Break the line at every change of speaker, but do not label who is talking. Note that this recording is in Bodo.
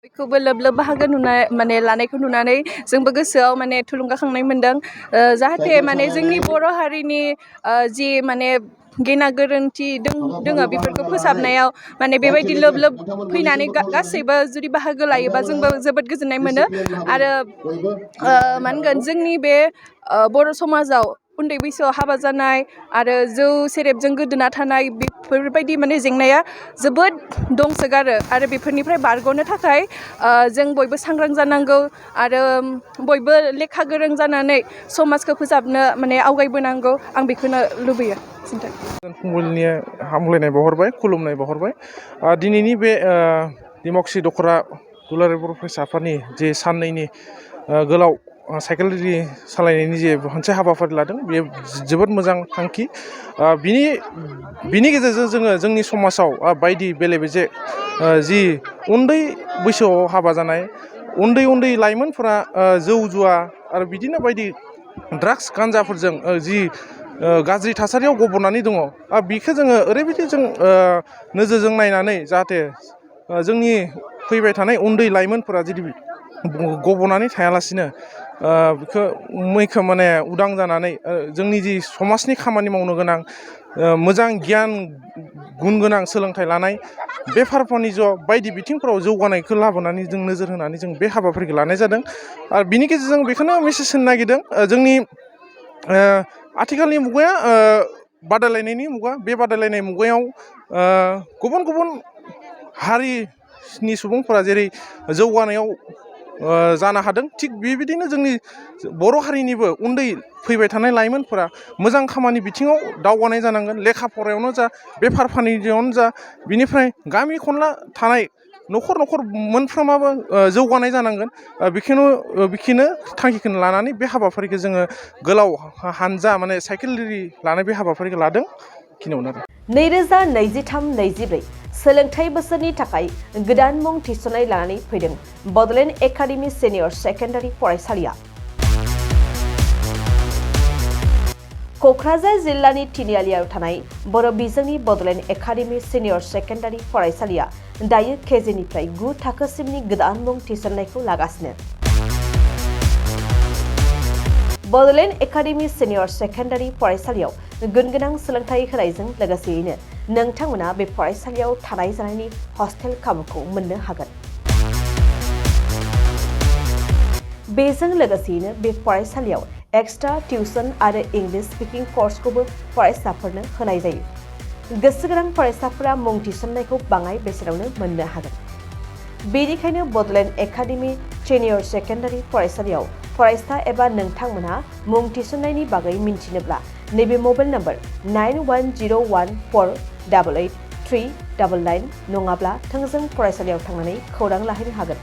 बेखौबो लोब लोब बाहागो माने लानायखौ नुनानै जोंबो गोसोआव माने थुलुंगाखांनाय मोन्दों जाहाथे माने जोंनि बर' हारिनि जि माने गेना गोरोन्थि दोङो बेफोरखौ फोसाबनायाव माने बेबायदि लोब लोब फैनानै गासैबो जुदि बाहागो लायोबा जोंबो जोबोद गोजोननाय मोनो आरो मा होनगोन जोंनि बे बर' समाजाव उन्दै बैसोआव हाबा जानाय आरो जौ सेरेबजों गोदोना थानाय बेफोरबायदि माने जेंनाया जोबोद दंसोगारो आरो बेफोरनिफ्राय बारग'नो थाखाय जों बयबो सांग्रां जानांगौ आरो बयबो लेखा गोरों जानानै समाजखौ फोसाबनो माने आवगायबोनांगौ आं बेखौनो लुबैयो
फुंबिलिनि हामलायनाय बावहरबाय खुलुमनाय बावहरबाय दिनैनि बे दिमाकुसि दख'रा दुलाराय बर' फरायसा आफादनि जे साननैनि गोलाव साइकेल रेलि सालायनायनि जे मोनसे हाबाफारि लादों बेयो जोबोद मोजां थांखि बिनि गेजेरजों जोङो जोंनि समाजाव बायदि बेले बेजे जि उन्दै बैसोआव हाबा जानाय उन्दै लाइमोनफोरा जौ जुवा आरो बिदिनो बायदि ड्राग्स गान्जाफोरजों जि गाज्रि थासारियाव गब'नानै दङ बिखौ जोङो ओरैबायदि जों नोजोरजों नायनानै जाहाथे जोंनि फैबाय थानाय उन्दै लाइमोनफोरा जुदि गब'नानै थायालासिनो बेखौ मैखोम माने उदां जानानै जोंनि जि समाजनि खामानि मावनो गोनां मोजां गियान गुन गोनां सोलोंथाइ लानाय बेफार फानिज्य बायदि बिथिंफोराव जौगानायखौ लाबोनानै जों नोजोर होनानै जों बे हाबाफारिखौ लानाय जादों आरो बिनि गेजेरजों बेखौनो मेसेज होनो नागिरदों जोंनि आथिखालनि मुगाया बादायलायनायनि मुगा बे बादायलायनाय मुगायाव गुबुन गुबुन हारिनि सुबुंफोरा जेरै जौगानायाव जानो हादों थिग बेबायदिनो जोंनि बर' हारिनिबो उन्दै फैबाय थानाय लाइमोनफोरा मोजां खामानि बिथिङाव दावगानाय जानांगोन लेखा फरायावनो जा बेफार फानिज्यआवनो जा बिनिफ्राय गामि खनला थानाय न'खर मोनफ्रोमाबो जौगानाय जानांगोन बेखौनो थांखिखौनो लानानै बे हाबाफारिखौ जोङो गोलाव हानजा माने साइकेल रेलि लानाय बे हाबाफारिखौ लादों खिनियावनो आरो
2023-24 सोलोंथाइ बोसोरनि थाखाय गोदान मुं थिसननाय लानानै फैदों बड'लेण्ड एकाडेमि सिनियर सेकेन्डारि फरायसालिया क'क्राझार जिल्लानि तिनिआलियाव थानाय बर' बिजोंनि बड'लेण्ड एकाडेमि सिनियर सेकेन्डारि फरायसालिया दायो केजिनिफ्राय 9 थाखोसिमनि गोदान मुं थिसननायखौ लागासिनो बड'लेण्ड एकाडेमि सिनियर सेकेन्डारि फरायसालियाव गुनगोनां सोलोंथाइ होनायजों लोगोसेयैनो नोंथांमोना बे फरायसालियाव थानाय जानायनि हस्टेल खाबुखौ मोननो हागोन बेजों लोगोसेयैनो बे फरायसालियाव एक्सट्रा टिउसन आरो इंलिश स्पिकिं कर्सखौबो फरायसाफोरनो होनाय जायो गोसो गोनां फरायसाफोरा मुं थिसननायखौ बाङाय बेसेनावनो मोननो हागोन बेनिखायनो बड'लेण्ड एकाडेमि सिनियर सेकेन्डारि फरायसालियाव फरायसा एबा नोंथांमोनहा मुं थिसननायनि बागै मिन्थिनोब्ला नैबे मबाइल नम्बर 9101488399 नङाब्ला थोंजों फरायसालियाव थांनानै खौरां लाहैनो हागोन